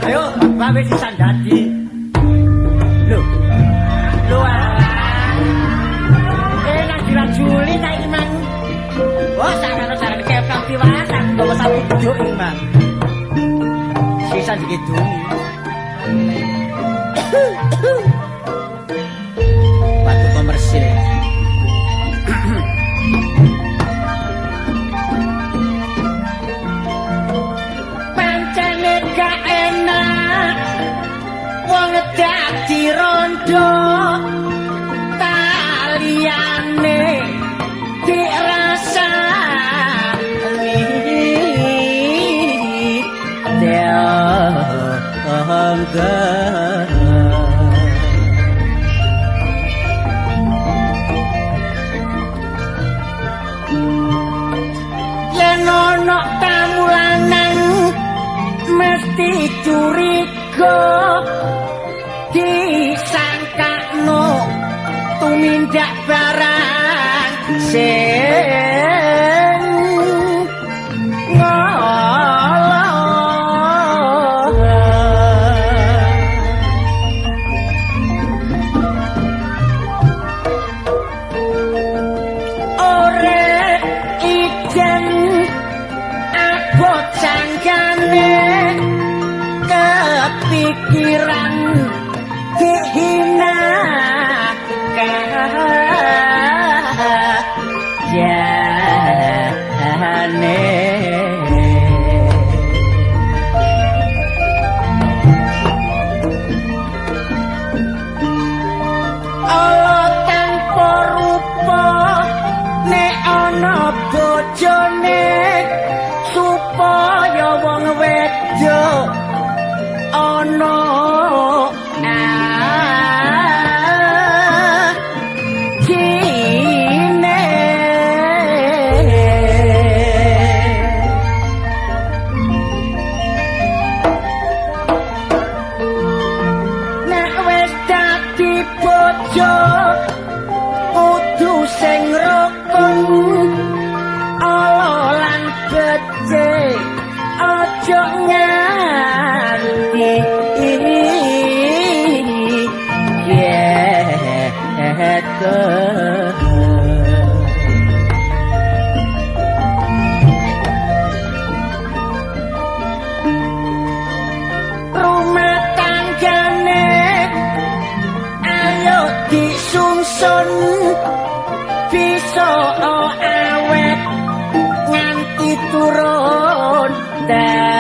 Ayo, bapak wis sisan dadi. Lho. Lho ah. Nang dirajuli ta iki mang. Wah, sarana sarana kepang tiwas aku bawa sapi buduk iki mang. Sisan dikidungi. Batu komersil. Pancene gak enak wong dadi rondo taliyane dirasani tangga. Yen ana tamu lanang mesti curiga disangkakno tumindak barang sing ngolah. Ore ijen abot canggane kepikiran dihina kajane. Ala tanpa rupa nek ana bojone supaya wong wedok ana ajine. Nek wis dadi bojo kudu sing rukun ala lan becik aja nganti geto. Rumah tanggane ayo disungsun bisa awet nganti turun temurun.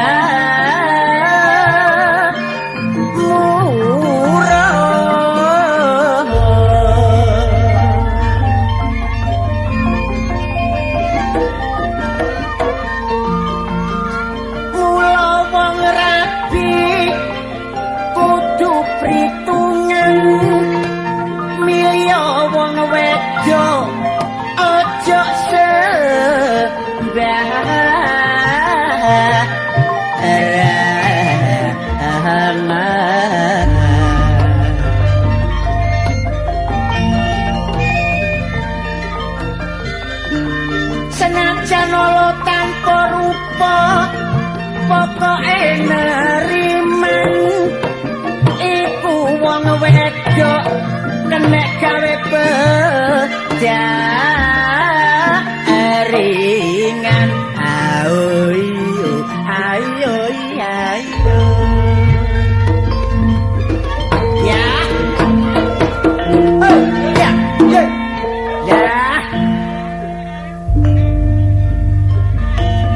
Mula wong rabi kudu pritungan milih wong wedok aja sembarangan. Senajan ala tanpa rupa pokoke neriman iku wong wedok kenek gawe pejaringan. Ayo ayo ayo ya oh ya ya ya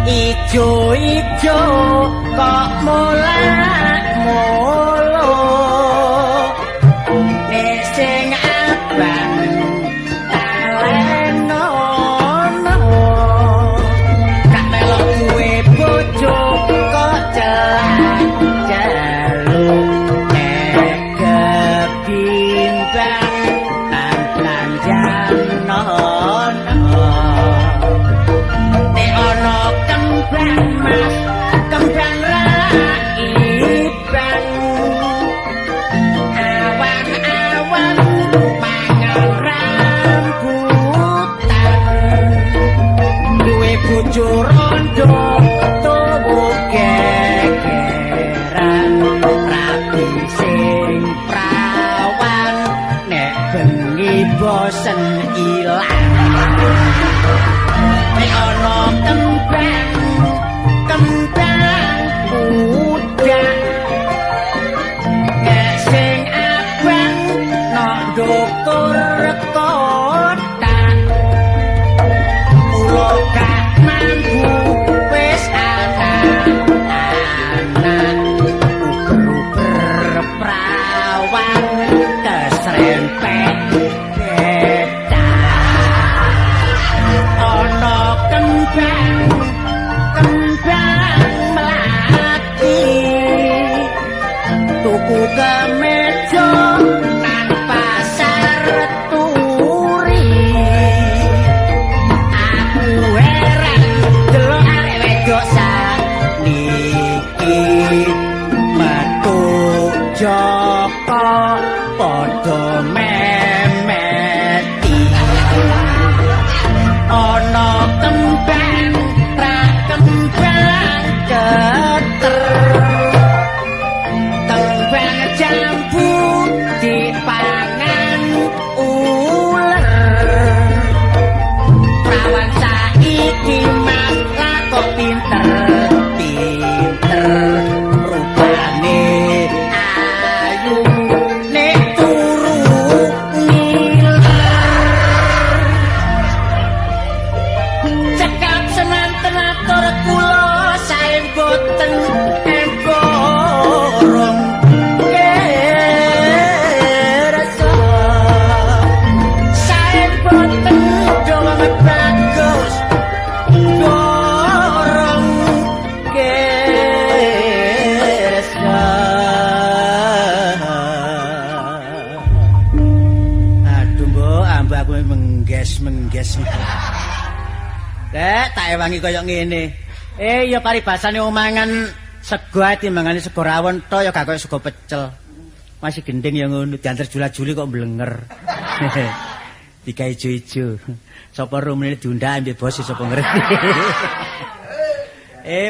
ijo ijo kok molak molo nek sing abang Nyerempet becak ana kembang kembang melati tuku kemeja nang pasar turi. Aku heran delok arek wedok saniki metu Joko padha memeti ana kembang ra kembang keter kembang jambu dipangan uler. Prawan saiki mas kok pinter pinter rupane ayu nek turu ngiler. Cekap semanten atur kula sae boten emborong kersa sae boten dong bagus borong kersa. Aduh mbok ambu aku mengges-mengges. Lek tak ewangi kaya ngene. Ya paribasane wong mangan sego ae timbangane sego rawon tok ya gak kaya sego pecel. Masih gending ya ngono, diantar jula-juli kok mblenger. Digawe ijo-ijo. Sapa rumene diundang ambek bos sapa ngerti.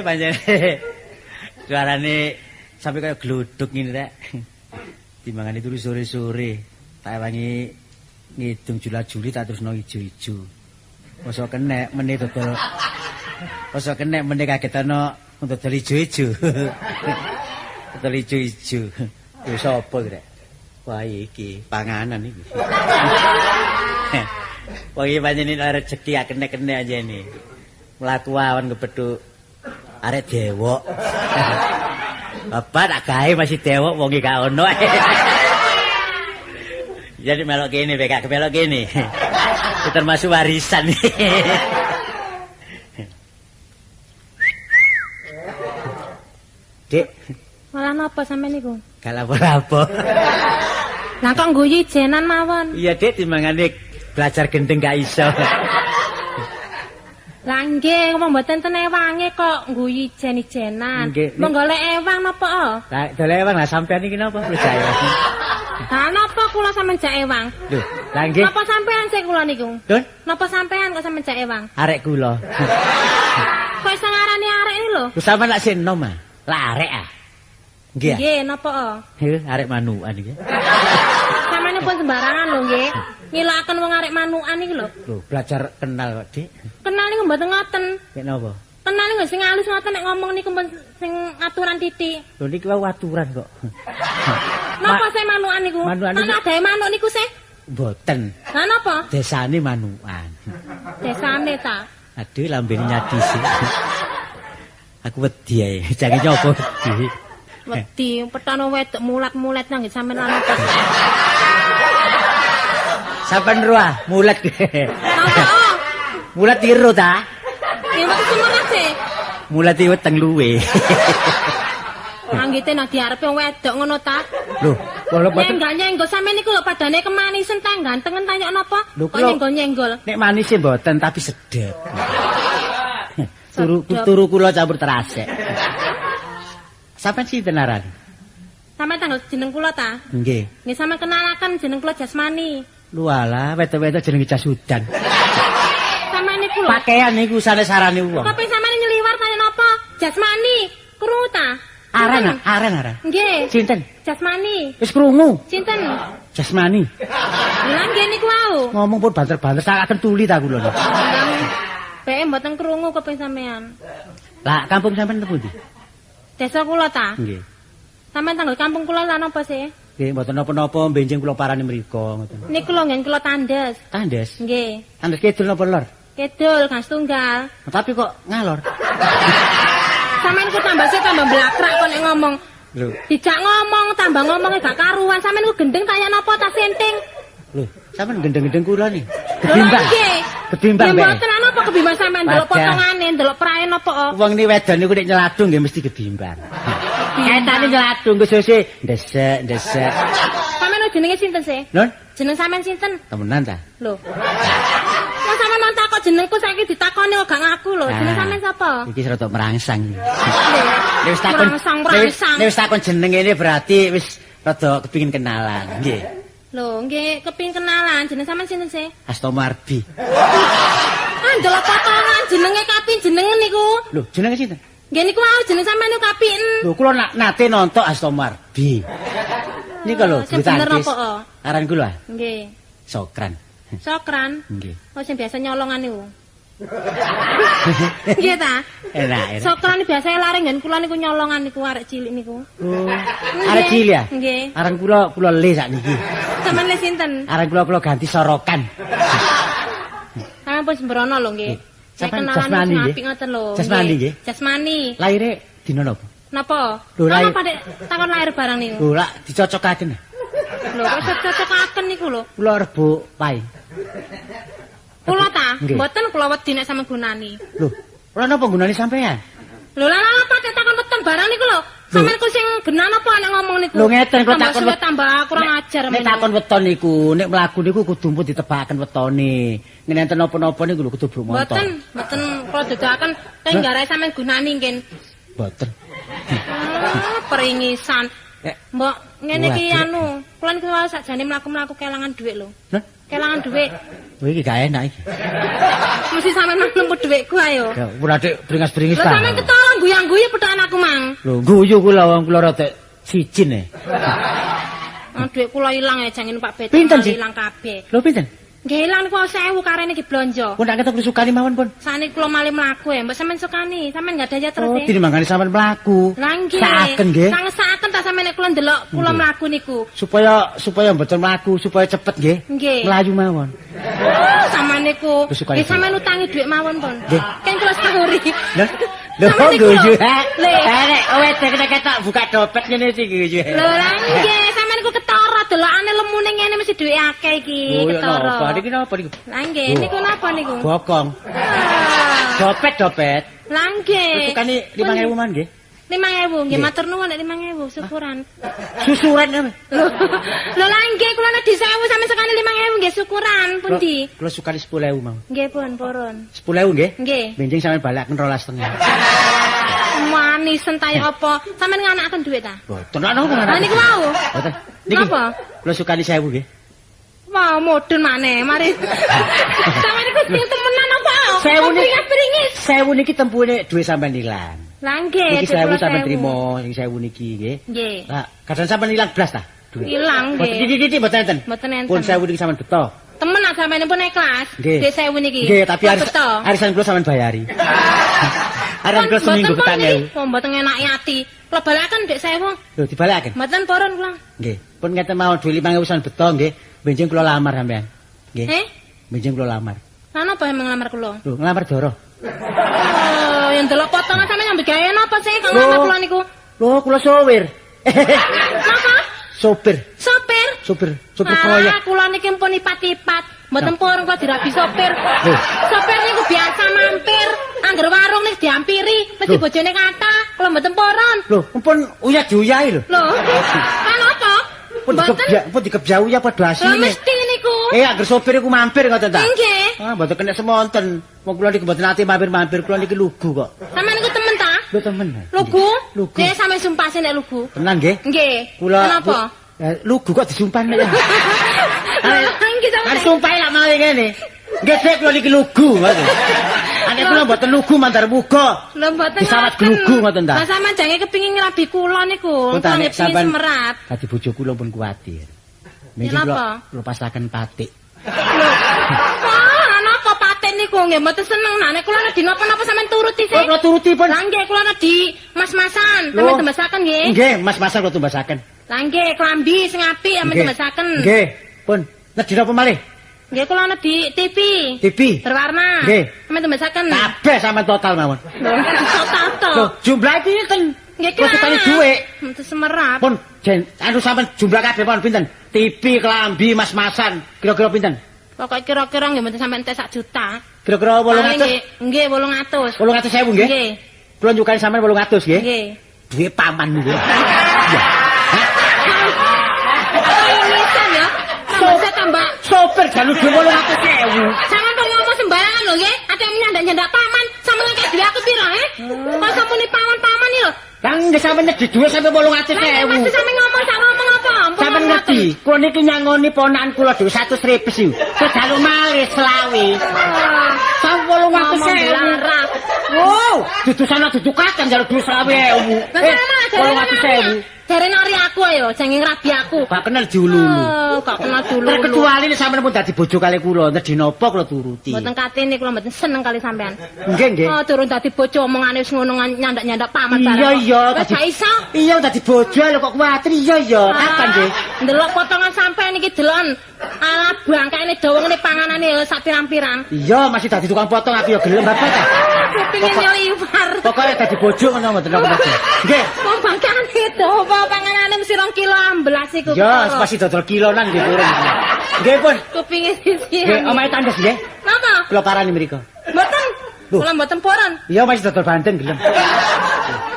Pancen suarane sampe kaya gluduk ngene rek. Timbangane turu sore-sore, tak ewangi ngidung jula-juli tak terusno ijo-ijo. Mosok kenek meneh dodol. Mosok kenek meneh kaget ana dodol ijo-ijo. Dodol ijo-ijo. Wis sapa iki rek? Wah iki panganan iki. Wong iki pancen rezeki gak kenek-kenek aja ini. Mlaku awan kepethuk arek dewok. Bapak tak gawe masih dewok wong iki gak ono. Jadi melok kene, gak melok kene. Itu termasuk warisan. Dik, Malah napa sampean niku? Gak lapo-lapo. Lah kok ngguyu ijenan mawon. Iya, Dik, timbangane belajar gendeng gak iso. Lah nggih, wong mboten ten ewange kok ngguyu ijen-ijenan. Nggih. Mong golek ewang napa? Lah dolek ewang lah sampean iki napa percaya? Lah napa kula sampean jak ewang? Lho, lah nggih. Napa sampean sik kula niku? Dun, Napa sampean kok sampean jak ewang? Arek kula. Kok iso ngarani arek iki lho? Lho sampean lak sik enom ah. Lah arek ah. Nggih. Nggih, napa? Heh, arek manukan iki. Sampeyan pun sembarangan lho nggih. Ngilokaken wong arek manukan iki lho. Lho, belajar kenal kok, Dik. Kenal niku mboten ngoten. Nek napa? Kenal niku sing halus ngoten nek ngomong niku pun sing aturan titik. Lho niki wau aturan kok. Napa sih manukan niku? Manukan niku- Ana adahe manuk niku sih? Mboten. Lah napa? Desane manukan. Desane ta. Aduh lambene nyadisi. Aku wedi ae, jange nyoba wedi. Wedi petana wedok mulat-mulet nang nggih sampean lan apa? Sampean ruah mulet. Napa? Mulet tiru ta? Ya wis semerah sih. Mulet iki weteng luwe. Anggite nang diarepe wong wedok ngono ta. Lho, kula boten Nyenggol-nyenggol sampean niku lho padane kemanisen ta gantengen ta yok napa? Lho, Kok kula- nyenggol-nyenggol. nek manis sih mboten tapi sedep. Turu Sedep. turu kula campur terasek. Sampean sinten aran? Sampeyan tanggal jeneng kula ta? Nggih. Nggih sampean kenalaken jeneng kula Jasmani. Lu alah, wedok-wedok jenenge Jasudan. Sampeyan niku lho. Pakaian niku sane sarane wong. Tapi sampeyan nyeliwar tanya napa? Jasmani. Krungu ta? Aran Sinten? aran aran. Nggih. Sinten? Jasmani. Wis krungu. Sinten? Jasmani. Lah nggih niku wau. Ngomong pun banter-banter sak tuli ta kula. Beke mboten krungu keping sampean. Lah kampung sampean pundi? Desa kula ta? Nggih. Sampeyan tanggal kampung kula lan napa sih? Nggih mboten napa-napa benjing kula parani mriku ngoten. Niku lho nggen kula tandes. Tandes. Nggih. Tandes kidul napa lor? Kidul Gang Tunggal. Tapi kok ngalor? Sampeyan ku tambah sih tambah blakrak kok nek ngomong. Lho, Dijak ngomong tambah ngomongnya gak karuan. Sampeyan ku gendeng tanya napa ta senting? Lho, sampean gendeng-gendeng kula nih. Kebimbang. Nggih. Kebimbang, Nggih Mbak. mboten ana apa kebimbang sampean ndelok potongane, ndelok prae napa? Wong ni wedon niku nek nyeladung nggih mesti kebimbang. Kaitane nyeladung ku suwe ndesek, ndesek. Sampeyan jenenge sinten sih? Nun, Jeneng sampean sinten? Temenan ta? Lho. Wong sampean mau takok jenengku saiki ditakoni kok gak ngaku lho. Jeneng sampean sapa? Iki rada merangsang. Nek wis takon Merangsang, merangsang. Nek wis takon jeneng ini berarti wis rada kepingin kenalan. Nggih. Lho, nggih kepingin kenalan. Jeneng sampean sinten sih? Astomo Arbi. Ah, ndelok potongan jenenge kapin jenengen niku. Lho, jenenge sinten? Nggih niku wau jeneng sampean niku kapin. Lho, kula nate nonton Astomo Arbi. Niku lho, Sing bulu bener tangkis. apa, oh? Aran kula Nggih. Sokran. Sokran. Nggih. Oh, sing biasa nyolongan niku. Nggih ta? Enak, enak. Sokran biasa lare nggen kula niku nyolongan niku arek cilik niku. Oh. Arek cilik ya? Nggih. Aran kula kula le sakniki. Sampeyan le sinten? Aran kula kula ganti Sorokan. Sampeyan pun sembrono lho nggih. Sampeyan kenalan jasmani nggih? apik ngoten lho. Jasmani nggih? Jasmani. Lahire dina napa? Napa? Lho, lahir- Napa Dek takon lahir barang niku? Lho, lak dicocokaken. Lho, kok iso cocokaken niku lho. Kula Rebo Pahing. Kula ta? Mboten kula wedi nek sampeyan gunani. Lho, kula napa gunane sampean? Lho, lah apa Dek takon weton barang niku lho? Sampeyan ku sing genah napa nek ngomong niku? Lho ngeten kula Tambah takon suwe tambah kurang ajar Nek takon weton niku, nek mlaku niku kudu pun ditebakaken wetone. Nek enten napa-napa niku lho kudu bruk montor. Mboten, mboten kula dadakan keng garai sampeyan gunani nggih. Mboten. Ah, peringisan. Mbok ngene iki anu, kula niku sakjane mlaku-mlaku kelangan dhuwit lho. Lho, Kelangan dhuwit. kowe iki gak enak iki. Mesti sampeyan nemu dhuwitku ayo. Ya ora dik bringas-bringis Lho ta. sampeyan ketara guyang-guyu pethokan aku mang. Lho, guyu kula wong kula rada sijin e. Ah, dhuwit kula ilang ya jangan Pak Beto. Pinten sih? Ilang kabeh. Lho pinten? Nggih ilang niku 1000 karene iki blonjo. Pun tak ketok sukani mawon pun. Saniki kula malih mlaku ya, mbok sampeyan sukani. Sampeyan nggak daya terus Oh, e. tinimbangane sampean mlaku. Lah nggih. Saaken nggih. Sangesaken ta sampeyan nek kula ndelok kula mlaku niku. Supaya supaya mboten mlaku, supaya cepet nggih. Nggih. Mlayu mawon. Oh, sampeyan niku. Terus sukani Nggih sampeyan utangi dhuwit mawon pun. Nggih. Kan kula sahuri. Lho, lho Sampeyan niku guyu. lho. Le. Nek wedok nek ketok buka dompet ngene iki guyu. Lho lah nggih, sampeyan niku ketara delokane lemune ngene mesti dhuwit akeh iki, Oh, ya ketara. napa niki napa niku? Lah nggih, niku napa niku? Bokong. Ah. Dompet dompet. Lah nggih. Sukani 5000 man nggih. 5000 nggih Nggih. matur nuwun nek 5000 syukuran. Susuran apa? Lho, lho lah nggih kula nek di 1000 sampe sekali 5000 nggih syukuran pundi? Kula sukani 10.000 mau. Nggih pun purun. 10.000 nggih. Nggih. Benjing sampean balaken 12,5. Manisen ta ya apa? Sampeyan nganakaken dhuwit ta? Mboten lha napa Lah niku wau. Mboten. Niki. Napa? Kula sukani 1000 nggih. Wah, mudun maneh. Mari. Sampeyan niku sing temenan apa? Sewu Kok ni- Pringis-pringis. 1000 niki tempune dhuwit sampean ilang. Lah nggih, Niki dhuwit 1000 kula sampean 1000. trimo, sing 1000 niki nggih. Nggih. Lah, kadang sampean ilang blas ta? Dhuwit. Ilang Mboten nggih. titik-titik mboten enten. Mboten enten. Pun 1000 niki sampean beto. Temen ah sampeyan pun ikhlas. Nggih. Dhuwit 1000 niki. Nggih, tapi Kula beto. arisan kula sampean bayari. Arisan kula seminggu Mboten petang niki. ewu. Oh, mboten ngenaki ati. Kula balakaken dhuwit 1000. Lho, dibalekaken. Mboten purun kula. Nggih. Pun ngeten mawon dhuwit 5000 sampean beto nggih. Benjing kula lamar sampean. Nggih. Eh? Benjing kula lamar. Lah napa emang nglamar kula? Lho, nglamar Doro. Oh, yang delok potongan sampeyan nyambut gawe napa sih kok nglamar Loh. kula niku? Lho, kula sopir. Napa? Sopir, Sopir. sopir, sopir proyek. Ah, kula niki pun ipat-ipat. Mboten purun kula dirabi sopir. Loh. Sopir niku biasa mampir. Angger warung nek diampiri, mesti Loh. bojone kathah. Kula mboten purun. Lho, pun uyah diuyahi lho. Lho, kan apa? Pun Mboten. dikebyak, pun dikebyak uyah padha Lho asine. mesti niku. Angger sopir iku mampir ngoten ta? Nggih. Ah, mboten kena semonten. Wong kula niki mboten nate mampir-mampir, kula niki lugu kok. Sampeyan niku temen ta? Lho temen. Lugu? Lugu. Nggih, sampeyan sumpah sih nek lugu. Tenan nggih? Nggih. Kula Kenapa? Lugu kok disumpah nek ya. Nggih sampeyan. Kan sumpah lak malah ngene. Nggih sik kula niki lugu ngoten. Ane kula mboten lugu mandar muga. Lho mboten. Disawat ngoten. glugu ngoten ta? Lah sampeyan jange kepingin ngrabi kula niku. Pun Kula ta nek nggih pengin sampean semerat. dadi bojo kula pun kuwatir. Niki Kenapa? kula kula pasaken patik. Lho. Wah, napa paten niku nggih mboten seneng nah nek kula nek di napa-napa sampean turuti sih. Oh, kula turuti pun. Lah nggih kula nek di mas-masan, Lho. sampean tembasaken nggih. Nggih, mas-masan kula tumbasaken. Lah nggih klambi sing apik sampean tembasaken. Nggih, pun. Nedhi napa malih? Nggih kula nek di TV. TV. Berwarna. Nggih. Sampean tembasaken. Kabeh sampean total mawon. Lho, total to. Lho, jumlah pinten? Nggih Kula sukani dhuwit. Mboten semerap. Pun jen anu sampean jumlah kabeh pun pinten? TV, kelambi, mas-masan, kira-kira pinten? Pokoke kira-kira nggih mboten sampe entek sak juta. Kira-kira 800. Nggih, 800. 800.000 nggih? Nggih. Kula nyukani sampean 800 nggih. Nggih. Duwe paman nggih. Iya. Peringisan ya. Tambah saya tambah. Sopir jaluk duwe 800.000. Sampeyan kok ngomong sembarangan lho nggih. Ate nyandak-nyandak paman, sampeyan ngekek duwe aku piro, eh? Kok sampune paman-paman iki lho. Lah nggih sampean nyedhi dhuwit sampe 800.000. Lah sampeyan ngomong sak ngomong apa? Ampun. Sampeyan ngerti, kula niki nyangoni ponakan kula dhewe 100 repes iki. Kejaluk malih selawe. Sampe 800.000. Wow, dudu sana dudu kacang jaluk dhuwit 20.000. Lah Eh, 800.000. Jare nari aku ayo, jange ngrabi aku. Gak kenal diululu. Oh, gak kenal dulu. Terkecuali nek sampeyan pun dadi bojo kali kula, nek dina apa kula turuti. Mboten katene kula mboten seneng kali sampean. Nggih, nggih. Oh, durung dadi bojo omongane wis ngono nyandak-nyandak paman Iya, barang. iya, Wis gak iso. Iya, dadi bojo lho kok kuwatir. Iya, iya. Kapan nggih? Ndelok potongan sampean iki delon. Ala bangkaine dawa ngene panganane sak pirang-pirang. Iya, masih dadi tukang potong aku ya gelem bapak ta. Aku pengin nyeliwar. Pokoke dadi bojo ngono mboten napa-napa. Nggih. Wong bangkane dawa panganane mesti 2 kilo ambelas iku. Ya, pasti dodol kilonan nggih purun. Nggih pun. Kupinge sisi. Nggih, omahe tandes nggih. Napa? Kula parani mriku. Mboten. Loh. Kula mboten poron. Iya, masih dodol bandeng gelem.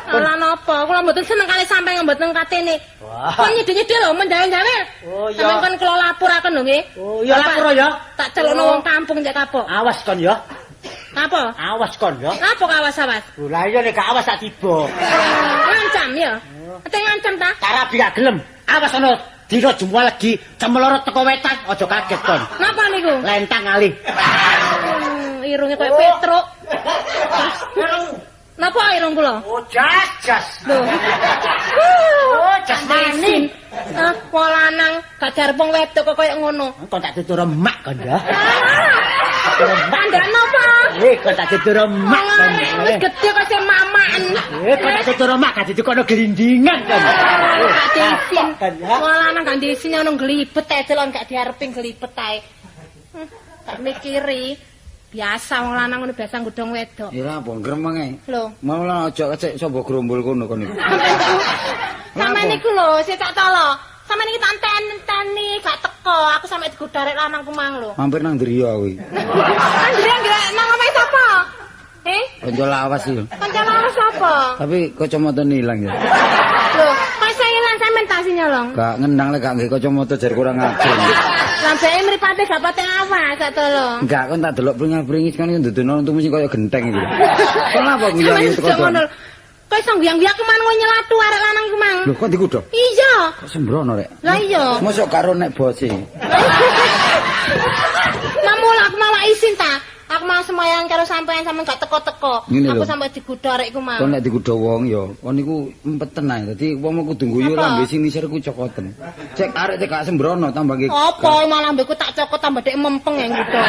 Ora napa, kula mboten seneng kali sampeyan mboten katene. Wah. Kon nyedhe-nyedhe lho menjawel-jawel. Oh, iya. Sampeyan kon kula lapuraken lho nggih. Oh, iya lapor ya. Tak celokno wong kampung cek kapok. Awas kon ya. Apa? Awas kon ya. Apa kok awas-awas? Lho lah iya nek gak awas tak tiba. Ngancam ya. Ate ngancam ta? Karabi gak gelem. Awas ana dina jumpa legi cemelorot teko wetan, aja kaget kon. Napa niku? Lentang alih. Irunge koyo Petruk. Napa irung kula? Oh, jas jas. Lho. Oh, jas maning. Ah, wong lanang gak jarep wong wedok kok koyo ngono. Kon tak tutur mak kon ya. Kandhane napa? Eh, kon tak tutur mak kon. Wis gedhe kok sing mamaan. Eh, kon tak tutur mak gak ditukono gelindingan kon. Gak diisin. Kon ya. Wong lanang gak diisin ngono glibet ae delon gak diarepin glibet ae. Gak mikiri. Biasa wong lanang ngono biasa nggodhong wedok. Ya apa gremeng ae. Lho. Mau lah aja kecek sapa grombol kono kon iku. Sampeyan niku lho, sik tak tolo. Sampeyan iki tak enteni gak teko. Aku sampe digodha arek lanangku mang lho. Mampir nang Ndriya kuwi. Nang Ndriya nggak nang omahe sapa? Eh? Kanca lawas iki. Kanca lawas sapa? Tapi kacamatane ilang ya. Lho, kok iso ilang sampean tas nyolong? Gak ngendang lek gak nggae kacamata jar kurang ajar. Lambeke mripate gak patek awas sak tolo. Enggak, kon tak delok pringah-pringis kan ndudono untumu sing kaya genteng iki. Kon apa guyon Sampeyan teko aja ngono. Kok iso guyang-guyang aku mang nyelatu arek lanang iku mang. Lho kok dikudo? Iya. Kok sembrono rek? Lah iya. Mosok karo nek bose. Mamul aku malah isin ta. Aku mau sembahyang karo sampean sampean gak teko-teko. Aku sampe digodha arek iku mang. Kon nek digodha wong ya, kon niku empeten ae. Dadi wong kudu guyu lambe sing nisir ku cokoten. Cek arek cek gak sembrono tambah nggih. Apa malah lambeku tak cokot tambah dek mempeng ya nggodha.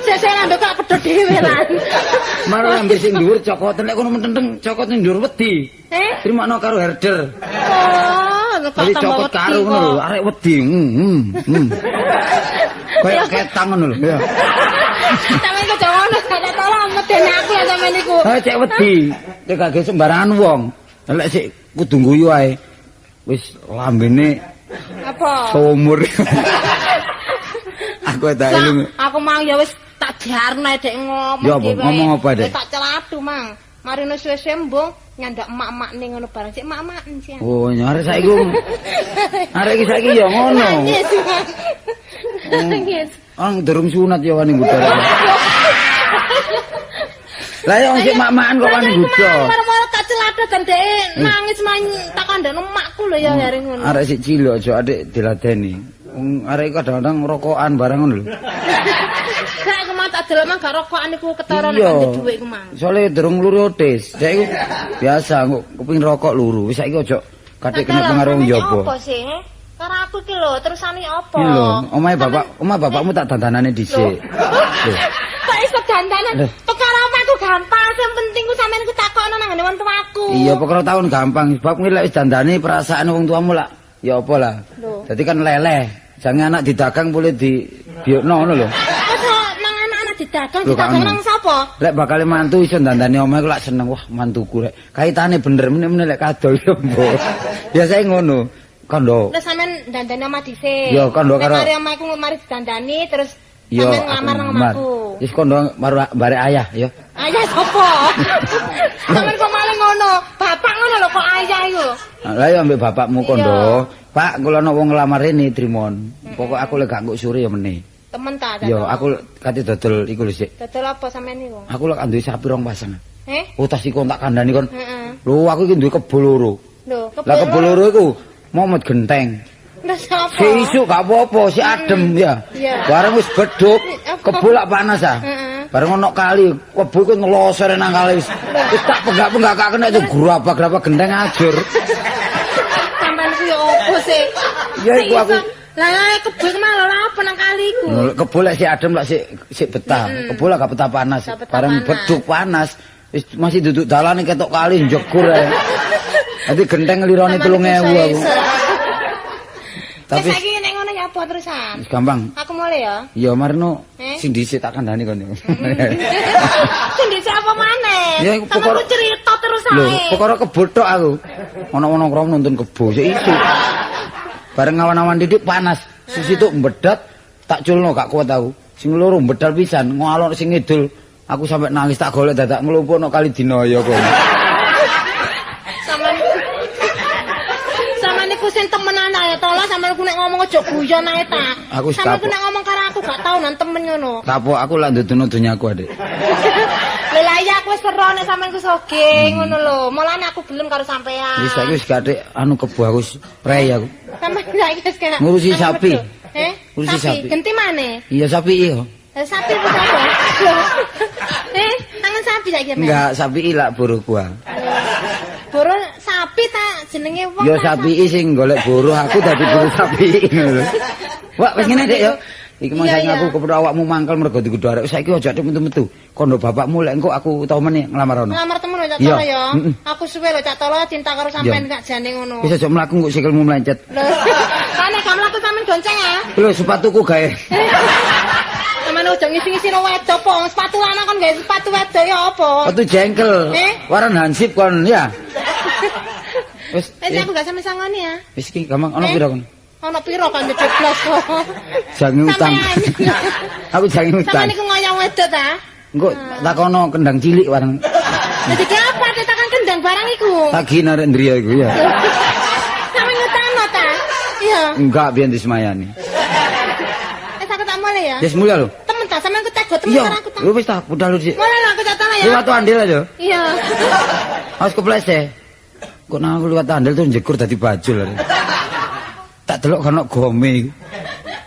Sesuk lambeku tak pedhot dhewe lan. Malah lambe sing dhuwur cokoten nek kono mententeng cokot ning dhuwur wedi. Eh? Trimakno karo herder. Oh, kok Jadi tambah cokot wedi karo ngono lho, arek wedi. Kayak ketang ngono lho. Ya. Sampeyan kok ngono gak tolong medeni aku ya sampeyan niku. Ha cek wedi, cek gak sembarangan wong. Lek sik kudu guyu ae. Wis lambene apa? Sumur. Aku tak eling. Aku mang ya wis tak jarno dek ngomong Ya apa? Ngomong apa, Dek? Tak celadu mang. Marino suwe-suwe mbung nyandak emak-emak ning ngono barang sik emak-emaken sih. Oh, arek saiki. Arek iki saiki ya ngono. Nangis. Nangis. Ang durung sunat ya wani nggodha. Lah ya wong sik mak-makan kok wani nggodha. Moro-moro tak celadu dan dek nangis man tak kandhane emakku lho ya arek ngono. Arek sik cilik aja adik diladeni. Wong arek kadang-kadang rokokan barang ngono lho. Gak aku mau tak delok mang gak rokokan iku ketara nek ndek dhuwit iku mang. Soale durung luru otis. Dek iku biasa kok kepengin rokok luru. Wis saiki aja katik kena pengaruh wong njaba. Apa sih? Karo aku iki lho, terusane apa? Iki lho, omahe bapak, omah bapakmu tak dandanane dhisik. Lho. Kok iso dandanan? Perkara omahku gampang, sing penting ku sampean ku takokno nang ngene wong tuaku. Iya, perkara tahun gampang. Sebab kuwi lek wis dandane perasaan wong tuamu lak ya apa lah. Dadi kan leleh. Jangan anak didagang boleh di biokno ngono lho. Nang anak-anak didagang, didagang nang sapa? Lek bakal mantu iso dandani omah iku lak seneng. Wah, mantuku rek. Kaitane bener meneh-meneh lek kadol yo mbok. Biasane ngono. Kondo. Terus sampean dandani omah dhisik. Yo kondo karo. Mari omah iku mari didandani terus sampean nglamar nang omahku. Wis kondo barek ayah yo. Ayah sapa? Sampeyan kok malah ngono. Bapak ngono lho kok ayah iku. Lah yo ambek bapakmu kondo. Pak, kula ana wong nglamar rene trimon. Pokoke aku lek gak nggo sore ya meneh. Temen ta? Yo aku kate dodol iku lho sik. Dodol apa sampean niku? Aku lek duwe sapi rong pasang. Eh? Oh tas iku tak kandhani kon. Heeh. Lho aku iki duwe kebo loro. Lho, kebo. Lah kebo loro iku momot genteng. Lha sapa? Si isuk gak apa-apa, si adem ya. Bareng wis beduk, kebo lak panas ah. Bareng ono kali, kebo iku ngelosor nang kali wis. Wis tak penggak-penggak gak kena itu grabak-grabak genteng ajur. Sampeyan ku yo opo sih? Ya iku aku. Lah kebo iku malah lha apa nang kali iku? Kebo lek sik adem lek sik betah. Kebo lek gak betah panas. Bareng beduk panas, wis masih duduk dalane ketok kali njegur ae. Dadi genteng lirone 3000 aku. Tapi saiki nek ngono ya apa terusan? Wis gampang. Aku mulai ya. Ya marno sing dhisik tak kandhani kon. Sing dhisik apa maneh? Ya iku perkara cerita terus ae. Lho, perkara kebo tok aku. Ono-ono krom nonton kebo sik isuk. Bareng awan-awan didik panas, sisi tuk mbedat tak culno gak kuat aku. Sing loro mbedal pisan, ngalor sing ngidul. Aku sampe nangis tak golek dadak nglumpukno kali Dinoyo kok. Sampeyan niku sing temenan ae to lah, sampeyan ku nek ngomong aja guyon ae ta. Sampeyan ku nek ngomong karo aku gak tau nang temen ngono. Kapok aku lak ndudono donyaku, Adik. Lha lah iya aku wis ero nek sampeyan ku soge ngono lho. Mulane aku gelem karo sampeyan. Wis saiki wis gathik anu kebo aku wis prei aku. Sampeyan saiki wis kena ngurusi sapi. Eh? Ngurusi sapi. Genti maneh? Iya sapi iya. Sapi ku sapa? Eh, tangan sapi saiki. Enggak, sapi lak buruh gua. Buruh sapi ta jenenge wong. Ya sapi sing golek buruh, aku dadi buruh sapi ngono lho. Wah, wis ngene Dik ya. Iki mang saiki aku kepethuk awakmu mangkel mergo digodho arek. Saiki aja atik metu-metu. Kondo bapakmu lek engko aku tau meneh nglamar ono. Nglamar temen lho Cak Tolo ya. Aku suwe lho Cak Tolo cinta karo sampean gak jane ngono. Wis aja mlaku kok sikilmu melencet. Lho, kan nek gak mlaku sampean gonceng ah. Lho sepatuku gawe. Sampeyan aja ngisi-ngisi no wedok po. Sepatu lanang kon gawe sepatu wedok ya apa? Sepatu jengkel. Waran hansip kon ya. Wis. Wis aku gak sampe sangoni ya. Wis iki gampang ono pira kon? Ono pira kan diblas kok. Jange utang. Aku jange utang. Sampeyan niku ngoyong wedok ta? Engko takono kendang cilik wareng. Dadi apa tekan kendang barang iku? Tagi narek ndriya iku ya. Sampeyan ngutangno ta? Iya. Enggak biyen disemayani. Wis aku tak mulai ya. Wis mulai lho. Temen ta sampeyan ku tego temen karo aku ta. Lho wis ta budal lho sik. Mulai lho aku tak tala ya. Liwat andil aja. Iya. Awas keplese. Kok nang aku liwat andil terus njegur dadi bajul. Tak delok kan gome iku.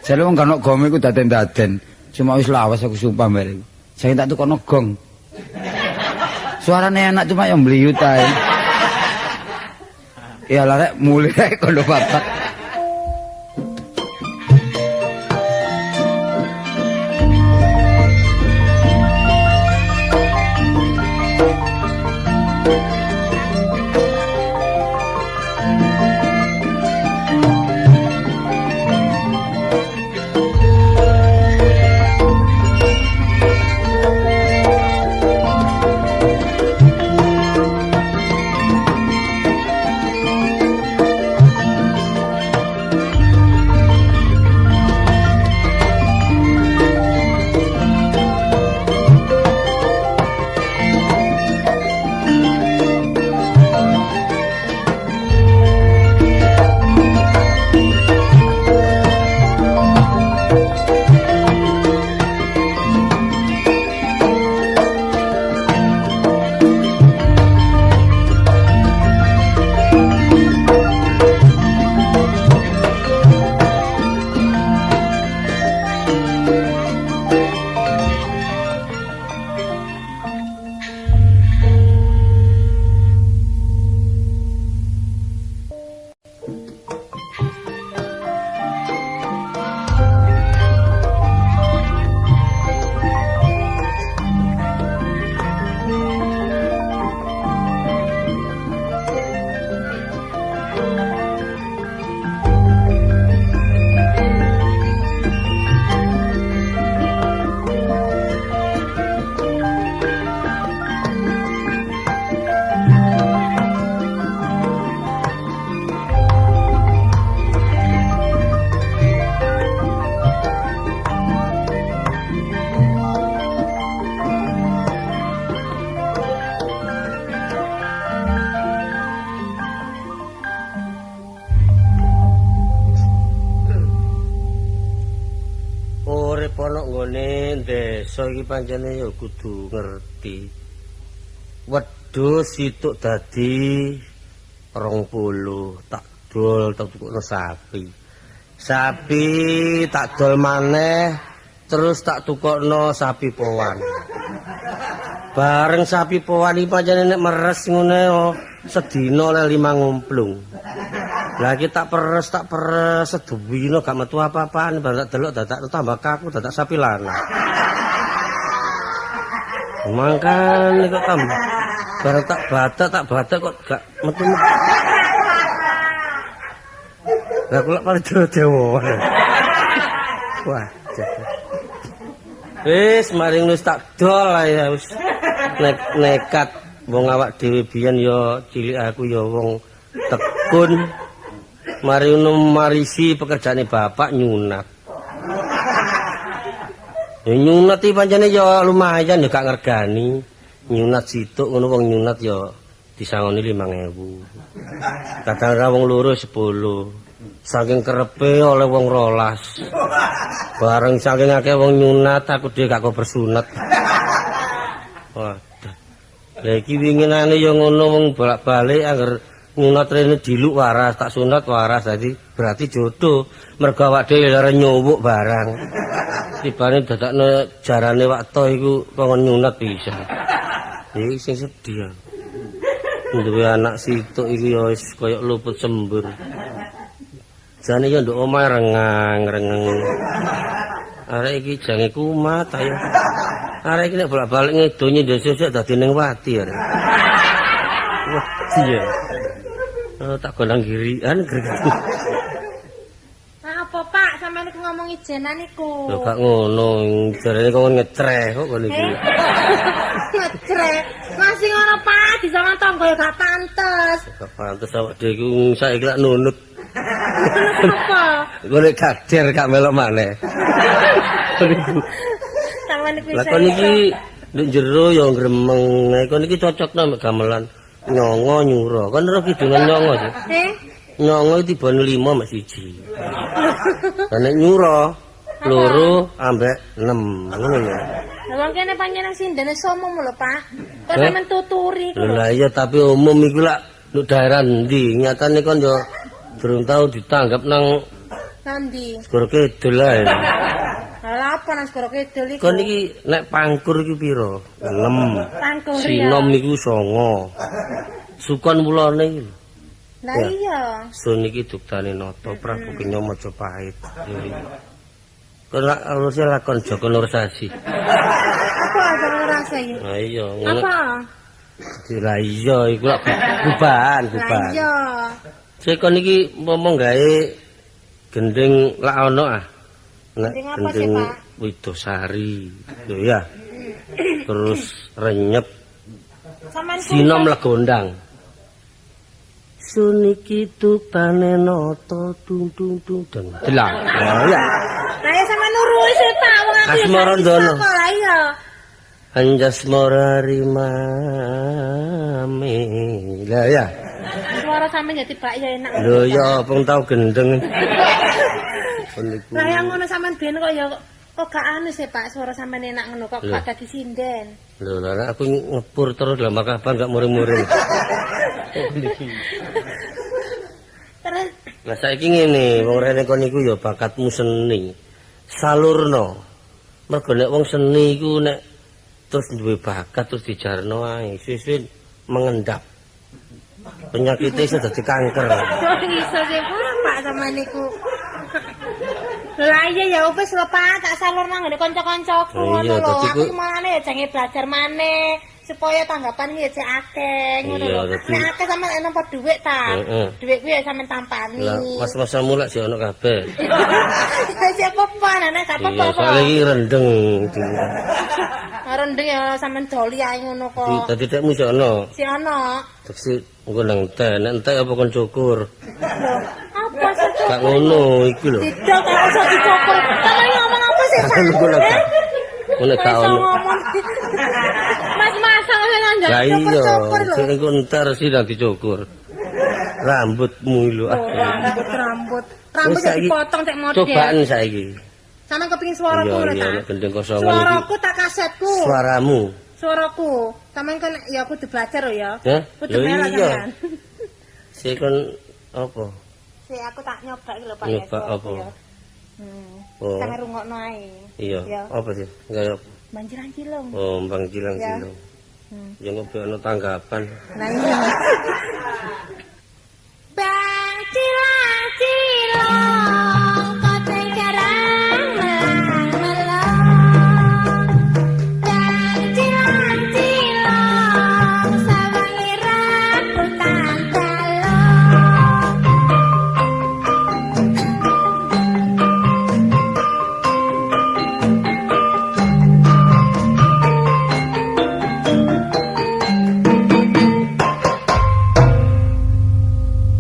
Jare wong kan gome iku daden-daden. Cuma wis lawas aku sumpah mbek iku. Saiki tak tukono gong. Suarane enak cuma yang mliyut ae. Ya lah rek mulih rek kono bapak. Jenenge desa iki pancene ya kudu ngerti. Wedhus situk dadi 20, tak dol tak tukokno sapi. Sapi tak dol maneh terus tak tukokno sapi powan. Bareng sapi powan iki pancene nek meres ngene sedina oleh 5 ngumplung. Lah iki tak peres sedina gak metu apa-apaan, bareng tak delok dadak tambah kaku, dadak sapi lanang. Mangkane kok tambah bareng tak batak kok gak metu. Lah kula paling dewa. Wah, wis maring wis tak dol ya wis nekat wong awak dhewe biyen ya cilik aku ya wong tekun. Mari marisi pekerjaane bapak nyunat. Ya nyunat iki pancene ya lumayan ya gak ngergani. Nyunat situk ngono wong nyunat ya disangoni 5.000. Kadang-kadang wong loro 10. Saking kerepe oleh wong 12. Bareng saking akeh wong nyunat aku dhewe gak kok bersunat. Waduh. Lah iki winginane ya ngono wong bolak-balik angger nyunat rene diluk waras, tak sunat waras, dadi berarti jodoh. Mergo awak dhewe lara nyuwuk barang. Tibane dadakno jarane wakto iku kok nyunat bisa. Iki sing sedih. Duwe anak situk iku ya wis koyo luput sembur. Jane ya nduk omahe rengang-rengeng. Arek iki jange kumat ayo. Arek iki nek bolak-balik ngedo nyendhe sesuk dadi ning wati arek. Wah, iya. Tak gondang girian greget. Apa Pak, sampeyan niku ngomong ijenan niku? Lho gak ngono, jarene kok ngecreh kok ngono iki. Ngecreh. Masih ngono Pak, disama tangga ya gak pantes. Gak pantes awak dhewe iku saiki lak nunut. Nunut apa? Golek kader gak melok maneh. Sampeyan niku. Lah kon iki nduk jero ya gremeng. Kon iki cocokno mek gamelan. Nyongo nyuro. Kon ora kidungan nyongo sih. Nyongo iki tibane 5 mek 1. Lah nek nyuro 2 ambek 6. Ngono ya. Lah wong kene panjenengan sindene umum lho, Pak. Kok sampean tuturi iku. Lah iya tapi umum iku lak nduk daerah endi? Nyatane kon yo durung tau ditanggap nang nandi. Segoro Kidul ae. Lah apa nang Segoro Kidul iku? Kon iki nek pangkur iki pira? 6. Pangkur ya. Sinom iku 9. Sukon wulane iki lho. Lah iya. Sun iki duktane Nata Prabu Kenya Majapahit. Kon lak aluse lakon Joko Nursasi. Apa Joko Nursasi? Lah iya ngono. Apa? Lah iya iku lak gubahan, gubahan. Lah iya. Sik kon iki ngomong gawe gending lak ono ah. Nek gending Widosari lho ya. Terus renyep. Sinom legondang. Suniki tuktane nata tung tung tung deng. Delang. Ya. Lah ya sampean nuruti sih Pak wong aku ya. Asmarandono. Lah iya. Anjasmara rimame. Lah ya. Suara sampean ya tibak ya enak. Lho ya apa tau gendeng. Lah yang ngono sampean ben kok ya kok gak anu sih Pak, suara sampean enak ngono kok gak dadi sinden. Lho lah aku ngepur terus lah makapan gak muring-muring. Terus lah saiki ngene, wong rene kon iku ya bakatmu seni. Salurno. Mergo nek wong seni iku nek terus duwe bakat terus dijarno ae, suwe-suwe mengendap. Penyakitnya iso dadi kanker. Iso sih Pak sampean niku. Lah iya ya wis lho Pak, tak salurno nggone kanca-kancaku ngono lho. Aku malane ya jange belajar maneh supaya tanggapan ya cek akeh ngono lho. Nek akeh sampean nampa dhuwit ta. Dhuwit kuwi ya sampean tampani. Lah mas-masamu lak sik ono kabeh. Sik apa-apa, nek gak apa-apa. Iya, soalnya iki rendeng. Rendeng ya sampean doli ae ngono kok. Dadi tekmu sik ono. Sik ono. Terus engko nang entek, nek entek apa kon cukur? Lho, apa sih cukur? Gak ngono iku lho. Didol kok iso dicukur. Sampeyan ngomong apa sih, Pak? Ngono gak ono. Mas-mas sampeyan nganjak cukur-cukur lho. Sing engko entar sih nang dicukur. Rambutmu lho. Rambut, rambut. Rambut dipotong cek model. Cobaan saiki. Sampeyan kepengin swaraku ngono ta? Iya, gendeng kosongan. Swaraku tak kasetku. Suaramu. Swaraku. Sampeyan kan ya kudu belajar lho ya. Kudu melok sampeyan. Sik kon apa? Sik aku tak nyoba iki lho Pak. Nyoba apa? Oh. Sampe rungokno ae. Iya. Apa sih? Enggak apa. Bang Cilang-Cilung. Oh, Bang Cilang-Cilung. Ya ngopi ono tanggapan. Lah iya. Bang Cilang-Cilung koceng kerang melang-melong. Bang Cilang-Cilung sawangi rambutan balong.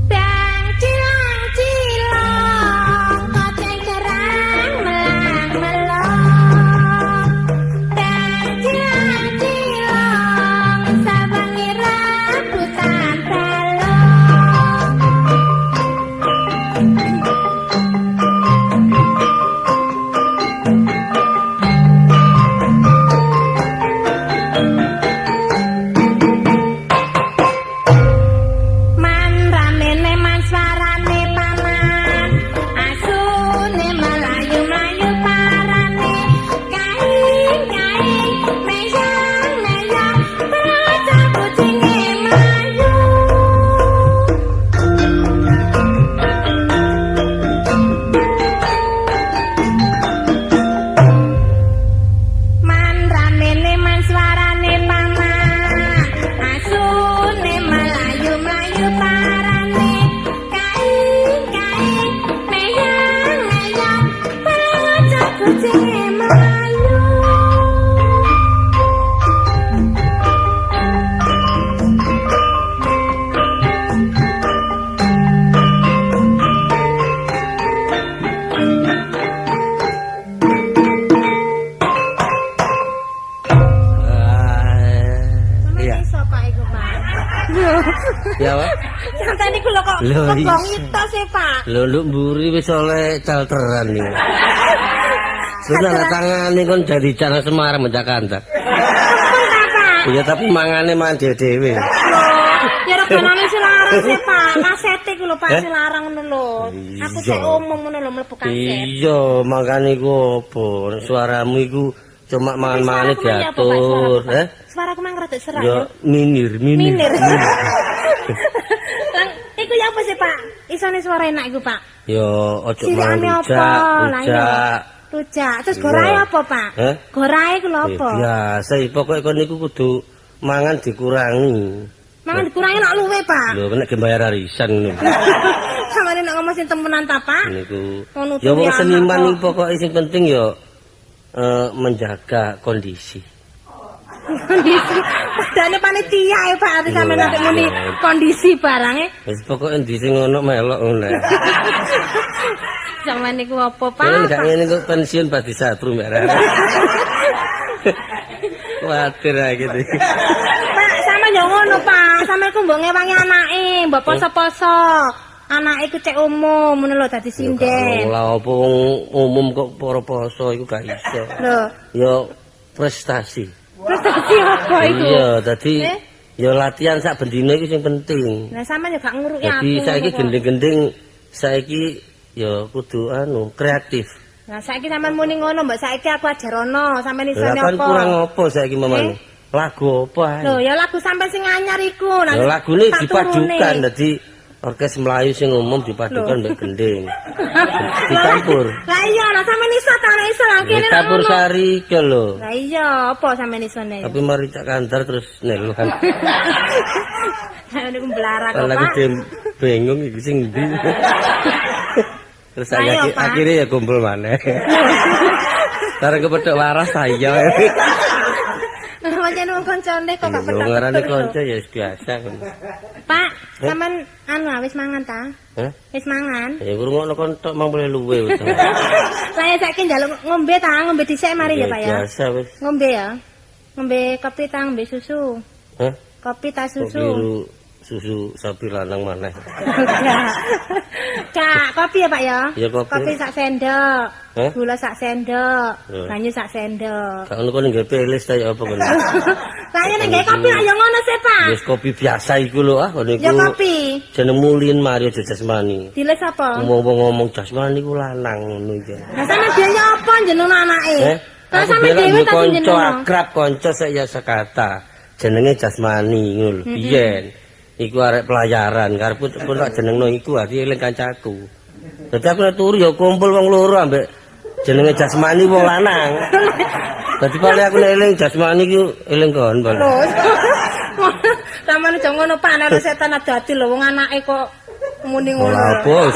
Bang Cilang-Cilung koceng kerang melang-melong. Bang Cilang-Cilung sawangi rambutan balong. Man ramene man swarane paman, asune melayu-melayu parane, kaing-kaing meyang-meyang praja kucinge mlayu. Man ramene man swarane paman, asune melayu-melayu parane, kaing-kaing meyang-meyang praja kucinge mlayu. Iya. Iso Pak iku Pak. Ya, Pak. Sampeyan niku lho kok Lho, kebong iso. itu sih Pak. Lho nduk mburi wis oleh calteran niku. Sudah Calteran. tangane kon dari Jalan Semarang Jakarta. Pun ta Pak. Iya tapi mangane mangan dhewe-dhewe. Lho, ya reganane sing larang sih Pak. Kasete iku lho Pak Eh? sing larang ngono lho. Aku Iya. sik umum ngono lho mlebu kaset. Iya, makane iku apa? Suaramu iku cuma mangan-mangane Suaraku mang ya apa, Pak? diatur, Suaraku, Pak? eh? Suaraku mang rada serak Ya ya. minir, minir. Minir. Lang, iku ya apa sih Pak? Isone suara enak iku Pak. Ya ojo Cirikane mangan apa? rujak, Lah iya. rujak. Rujak. Terus gorae Iya. apa Pak? Eh? Gorae iku lho apa? Biasa, pokoke kon niku kudu mangan dikurangi. Mangan dikurangi nak luwe Pak. Lho kena bayar arisan ngono. Samane nek ngomong sing temenan ta Pak? Niku. Ngono Ya wong tuwi anak seniman kok. iku pokoke sing penting ya menjaga kondisi. Kondisi. Padane panitia ya Pak, ati sampeyan Lho, nanti muni iya. kondisi barange. Wis pokoke endi sing ngono melok ngono. Sampeyan niku apa Pak? Nek gak ngene kok pensiun pas disatru mbak Rara. Kuatir ae gitu. Pak, sampeyan yo ngono Pak. Sampeyan ku mbok ngewangi anake, mbok poso-poso. Anake ku cek umum ngono lho dadi sinden. Lah apa wong umum kok para poso iku gak iso. Lho, Ya prestasi. prestasi apa iku? Iya, dadi Eh? ya latihan sak bendina iku sing penting. Lah sampeyan yo gak nguruki aku. Dadi saiki ngono kok. gending-gending saiki ya kudu anu kreatif. Lah saiki sampean muni ngono, mbok saiki aku ajarono, sampean Lah isone kan apa? kurang apa saiki mamane? Eh? Lagu apa ae? Lho, ya lagu sampean sing anyar iku. Ya Nanti lagune tak turune. dipadukan dadi orkes Melayu sing umum dipadukan mbek gending. Dicampur. Lah iya, lah sampean iso ta ora iso lah kene. Campur sari iki lho. Lah iya, apa sampean isone? Tapi mari cak kandar terus neluan. Ayo niku mblarak kok, Lagi Pak. bingung iki sing ndi. Terus Ayo, Pak. akhirnya ya kumpul maneh. Bareng kepethuk waras saya. Pancen wong kancane kok gak Lho petak. ngarane kanca ya wis biasa kan. Pak, sampean anu ah, wis mangan ta? Hah? Wis mangan? Ya ngrungokno kon tok mang boleh luwe udah. Lah ya saiki njaluk ngombe ta, ngombe dhisik mari ya, Pak ya. Biasa wis. Ngombe ya. Ngombe kopi ta, ngombe susu. Hah? Kopi ta Kok susu. keliru susu sapi lanang maneh. Kak, kopi ya Pak ya? Iya, kopi. Kopi sak sendok. Hah? Gula sak sendok, Iya. banyu sak sendok. Gak ngono kon nggawe pelis ta ya apa kon. Lah ya nek gawe kopi lah ya ngono sih, Pak. Wis kopi biasa iku lho ah kon iku. Ya kopi. Jenengmu Lin Mario Jasmani. Diles apa? Wong-wong ngomong jasmani ku lanang ngono iki. Lah sampe biaya apa jeneng anake? Eh? Lah Aku sampe biyen dhewe duwe ta kanca jeneng. akrab kanca sik ya sekata. Jenenge Jasmani ngono lho. Biyen iku arek pelayaran karepku pun tak jenengno iku ati eling kancaku. Dadi aku nek turu ya kumpul wong loro ambek jenenge Jasmani wong lanang. Dadi paling aku nek eling Jasmani ku eling kon paling. Lho. Sampeyan aja ngono Pak, nek setan adu-adu lho wong anake kok muni ngono. Ora bos.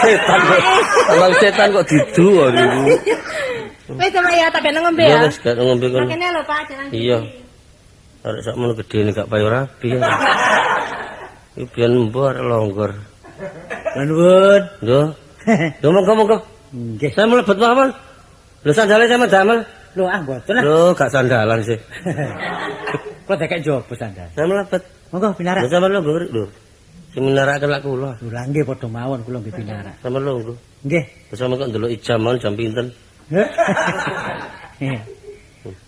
Setan kok. Abang setan kok didu kok niku. Wis sama ya tak ben ngombe Iya ya. wis gak ngombe kon. Makene lho Pak, jangan. Iya. Arek sakmono gedene gak payu rapi. Iki biyen mbok arek longgor. Nuwun. Lho. Lho monggo monggo. Nggih. Saya mlebet mawon. Lho sandale sama damel. Lho ah mboten lah. Lho gak sandalan sih. Kula dekek njaba sandal. Saya mlebet. Monggo pinarak. Lho sama longgo lho. Sing minarake lak kula. Lho lah nggih padha mawon kula nggih pinarak. Sama longgo. Nggih. Terus sama kok ndelok jam mawon jam pinten.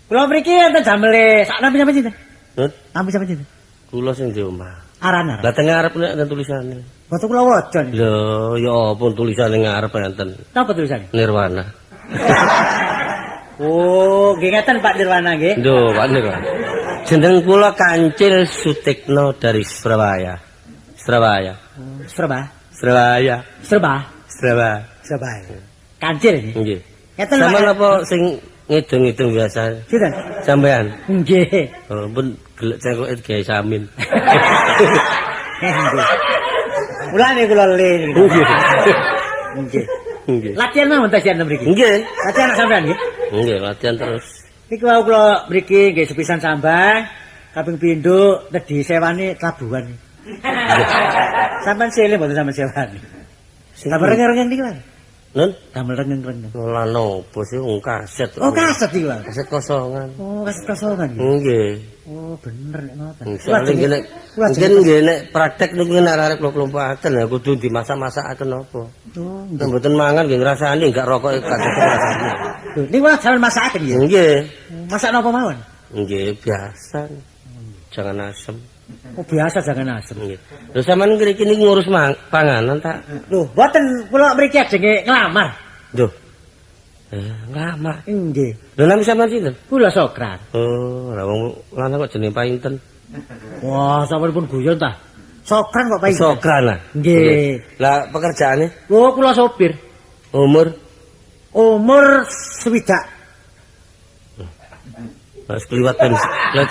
Kula mriki enten jamele sak nampi sampe sinten? Nut, Nampi sampe sinten? kula sing di omah. Aran aran. Lah teng ngarep nek enten tulisane. Boten kula waca niki. Lho, ya apa tulisane ngarep enten. Napa tulisane? Nirwana. Oh, nggih ngeten Pak Nirwana nggih. Lho, Pak Nirwana. Jeneng kula Kancil Sutikno dari Surabaya. Surabaya. Serba. Surabaya. Serba. Surabaya. Surabaya. Kancil nggih. Nggih. Ngeten Sampeyan Pak. apa sing ngidung-ngidung biasa? Sinten? Sampeyan. Nggih. Oh, pun gelek cengkoke gawe samin. Nggih. Mulane kula le. Nggih. Nggih. Nggih. Latihan mawon ta sian mriki. Nggih. Latihan anak sampean nggih. Nggih, latihan terus. Niki wau kula mriki nggih sepisan sambang, kaping pindho nedhi sewane Labuan. Sampean sele mboten sampean sewani. Damel rengeng-rengeng niki lho. Nun, Damel rengeng-rengeng. lha nopo sih wong kaset. Oh, kaset iki lho. Kaset kosongan. Oh, kaset kosongan nggih. Nggih. Oh, bener nek ngoten. Soale nggih nek mungkin nggih nek praktek niku nek arek kula klompokaken ya kudu dimasak-masakaken apa. Oh, Nek mboten mangan nggih ngrasani enggak rokok gak cocok rasane. lho, niku lak sampean masakaken nggih. Nggih. Masak napa mawon? Nggih, biasa. Jangan asem. Oh, biasa jangan asem. Nggih. Lho sampean ngriki niki ngurus panganan tak? Lho, mboten kula mriki ajenge nglamar. Lho. Nglamar. Nggih. Lho nami sampean sinten? Kula Sokran. Oh, lah wong lanang kok jenenge Painten. Wah, sampeyan pun guyon ta. Sokran kok Pak. Sokran lah. Nggih. Lah pekerjaane Oh, kula sopir. umur Umur 60. Wis kliwat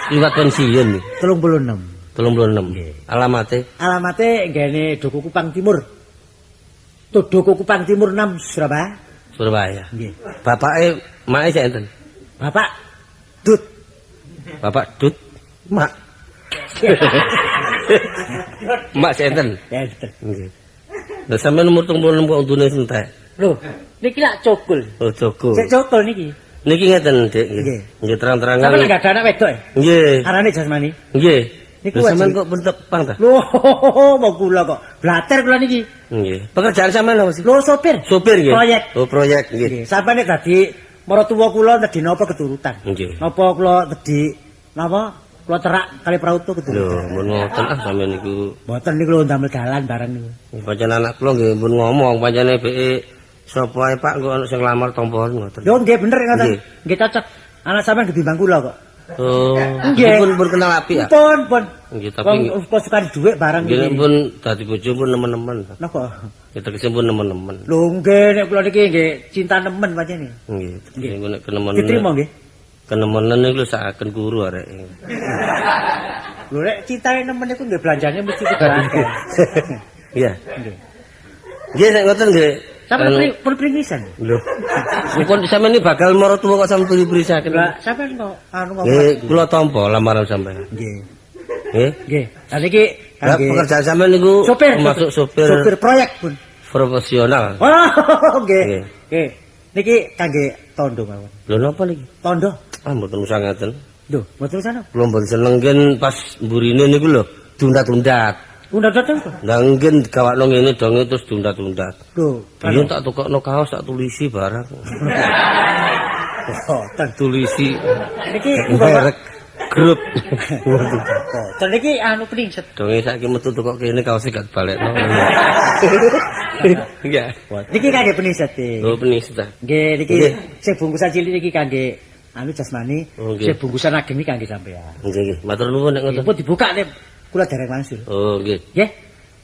kliwat pensiun nih. 36. 36. Alamate Alamate nggene Duku Kupang Timur. Duku Kupang Timur 6 Surabaya. Surabaya. Nggih. Bapake make sik enten. Bapak Dut. Bapak Dut Mak. Mak sik enten. Enten. Nggih. Lah sampean umur 36 kok untune entek. Lho, niki lak cokul. Oh, Joko. Sik cokul niki. Niki ngeten, Dik. Nggih. Nggih terang-terangan. Sampeyan gak ada anak wedok ya? Nggih. Arane Jasmani. Nggih. Niku Lho sampean wajib. kok pun tepang ta? Lho, mau kula kok. Blater kula niki. Nggih. Pekerjaan sampean apa sih? Lho sopir. Sopir nggih. Proyek. Oh, proyek nggih. Nggih, sampeyan nek dadi maratuwa kula nedhi napa keturutan. Nggih. Napa kula nedhi napa kula terak kali prauto Lho, keturutan. mun ngoten ah sampean niku. Mboten niku lho ndamel dalan bareng niku. Pancen anak kula nggih pun ngomong pancene beke sapa ae Pak engko ana sing nglamar tampa ngoten. Lho nggih bener ngoten. Nggih. Nggih cocok. Anak sampean ketimbang kula kok. Oh, Nggih. pun pun kenal apik ya. Pun pun. Nggih, tapi Wong kok suka dhuwit bareng nggih pun dadi bojo pun nemen-nemen. Napa? Ya tegese pun nemen-nemen. Lho nggih nek kula niki nggih cinta nemen pancene. Nggih, tegese nek kenemenen. Diterima nggih. Kenemenen niku lho sakaken guru arek. Lho nek cintane nemen niku nggih belanjane mesti kudu akeh. Iya. Nggih. Nggih nek ngoten nggih. Sampeyan pun pringisan. Lho. Pun sampeyan ini bakal maratuwa kok sampeyan puri-purisaken. Lah sampeyan kok anu ngomong. Nggih, kula tampa lamaran sampeyan. Nggih. Nggih. Nggih. Lah niki Lah pekerjaan sampeyan niku sopir, termasuk sopir sopir proyek pun. profesional. Oh, nggih. Nggih. Nggih. Niki kangge tondo mawon. Lho napa niki? Tondo. Ah mboten usah ngaten. Lho, mboten usah. Kula mboten seneng gen pas mburine niku lho, Diundat-undat. Undat-undat apa? Lah nggih digawakno ngene donge terus diundat-undat. Lho, biyen tak tukokno kaos tak tulisi barang. Oh, tak tulisi. Niki merek grup. Boten niki anu peningset. Donge saiki metu tukok kene kaose gak balekno. Iya. Niki kangge peningset. Oh, peningset ta. Nggih, niki sing bungkusan cilik niki kangge anu jasmani, sing bungkusan ageng niki kangge sampean. Nggih, nggih. Matur nuwun nek ngoten. Pun dibuka nek kula dereng wangsul. Oh, nggih. Nggih.